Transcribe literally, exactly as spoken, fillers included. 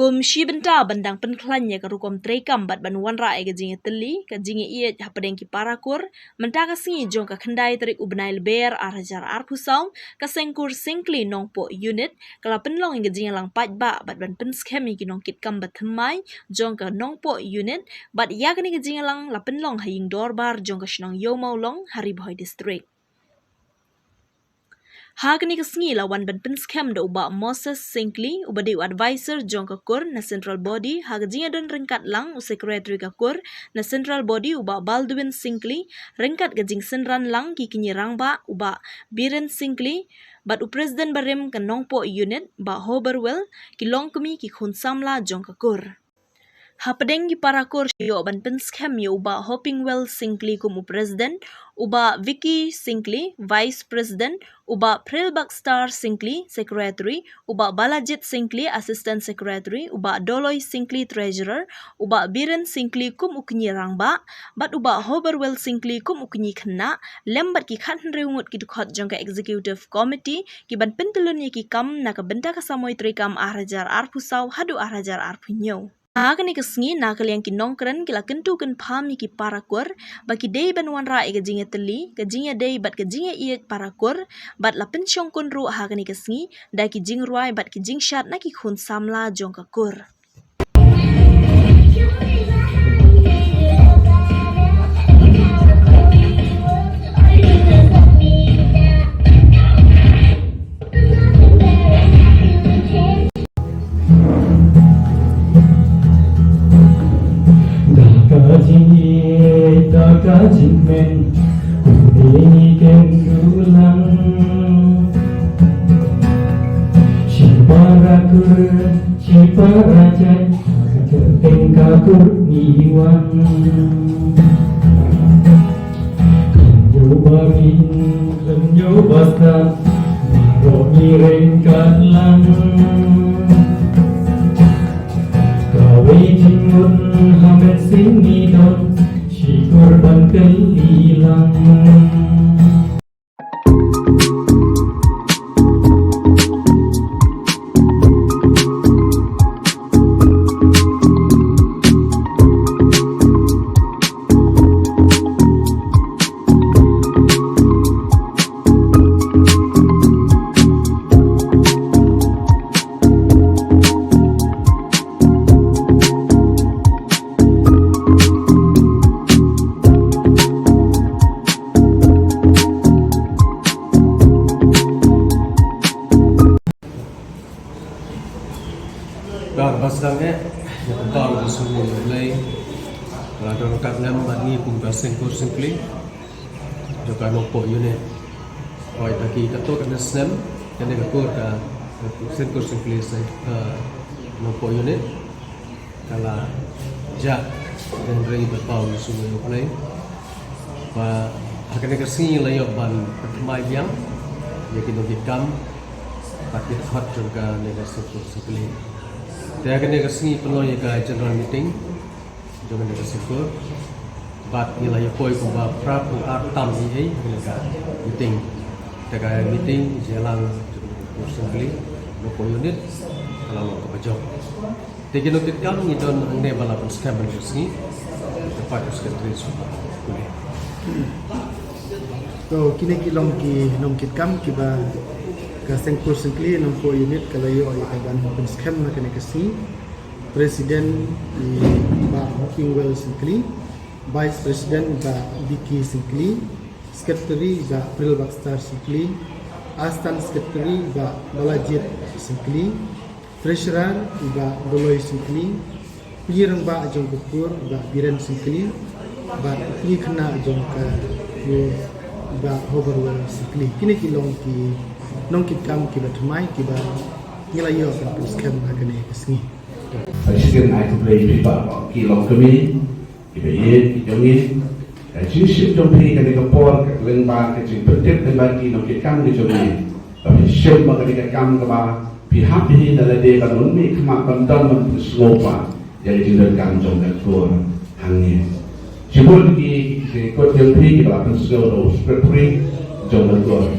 Kum shi bynta ban dang pynkhlaiñ ïa ka rukom treikam bad ban wanrah ïa ka jingïatylli, ka jingïaieit hapdeng ki parakur, mynta ka sngi jong ka khyndai tarik u bnai Lber ar hajar arphew saw, ka Sengkur Syngkli Nongpoh Unit ka la pynlong ïa ka jingïalang paidbah bad ban pynskhem ïa ki nongkitkam ba thymmai jong ka Nongpoh Unit, bad ïa kane ka jingïalang la pynlong ha ïing dorbar jong ka shnong Ïewmawlong ha Ri Bhoi District. Ha kane ka sngi la wan ban pynskhem da u Bah Moses Syngkli, uba dei u advisor jong ka kur na Central Body, ha ka jingïadon ryngkat lang u secretary ka kur na Central Body, u Bah Baldwin Syngkli, ryngkat ka jingsynran lang ki kñi rangbah, u Bah Biren Syngkli, bad u president barim ka Nongpoh Unit, Bah Hoberwell, ki longkmie, ki khun samla jong ka kur. Hapdeng ki parakur shu ïoh ban pynskhem ïa u Bah Hopingwell Syngkli kum u president, u Bah Vicky Syngkli, vice president, u Bah Prilbakstar Syngkli, secretary, u Bah Balajit Syngkli, assistant secretary, u Bah Doloi Syngkli, treasurer, u Bah Biren Syngkli kum u kñi rangbah, bad u Bah Hoberwell Syngkli kum u kñi khynnah, lem bad ki khathynriew ngut ki dkhot jong ka executive committee, ki ban pyntyllun ïa ki kam na ka bynta ka samoi treikam ar hajar arphew saw haduh ar hajar arphew hynñiew. Ha kane ka sngi, na ka liang ki nongkren ki la kyntu kynpham ïa ki parakur ba ki dei ban wanrah ïa ka jingïatylli, ka jingïadei bad ka jingïaieit parakur, bad la pynshongkun ruh ha kane ka sngi da ki jingrwai bad ki jingshad na ki khun samla jong ka kur. Da ka jingïeit, da ka jingmen, kumne ngin ïeng duh lang. Shi parakur, shi parajait, ha ka kyrteng ka kur ngi wan. Khlem ïoh ba bun, khlem ïoh ba stad, baroh ngi ryngkat lang. Kawei jingmut ha mynsiem ngi don, shi kur ban kylli lang. Kaba sdang eh, ïa ka bor ka sumar ïa U Blei, la don ryngkat lem bad ngi kum ka Sengkur Syngkli jong ka Nongpoh Unit. Hooid, da ki katto katne snem, kane ka kur ka Sengkur Syngkli Seng, eh, Nongpoh Unit ka la jah, hynrei bad paw ïa u sumar ïa U Blei. Ba ha kane ka sngi la ïoh ban pynthymmai biang ïa ki nongkitkam bad ki dkhot jong kane ka Sengkur Syngkli. Te ha kane ka sngi pynlong ïa ka general meeting jong kane ka Sengkur. Bad ngi la ïa poi kumba phra phew ar tam eiei ha kane ka meeting. Te ka meeting jingïalang jong ka Sengkur Syngkli, Nongpoh Unit, ka la long kaba jop. Te ki nongkitkam ngi don hangne ba la pynskhem ha kane ka sngi. Te pat ka secretary shu pule. To, kine ki long ki nongkitkam kiba ka Sengkur Syngkli Nongpoh Unit ka la ïoh ïa ka ban pynskhem ha kane ka sngi. President i Bah Hopingwell Syngkli, Vice President i Bah Vicky Syngkli, Secretary i Bah Prilbakstar Syngkli, Assistant Secretary i Bah Balajit Syngkli, Treasurer i Bah Doloi Syngkli, Kñi rangbah jong ka kur i Bah Biren Syngkli, bad kñi khynnah jong ka kur i Bah Hoberwell Syngkli. Kine ki long ki nongkitkam kiba thymmai kiba ngi la ïoh ban pynskhem ha kane ka sngi. President, ai khublei ïa phi bah ki longkmie kiba ïeit ki jong ngi. Ka jingshim jong phi kane ka por ka lyngba ka jingpyntip lyngba ki nongkitkam ki jong ngi. Ba phi shim ba kane ka kam kaba phi hap hi da lade ban wan mih khmat ban don ban pynsngewbha ïa ka jingdonkam jong ka kur hangne. Shibun ki, ki kot jong phi kiba la pynsngew da u secretary jong ka kur.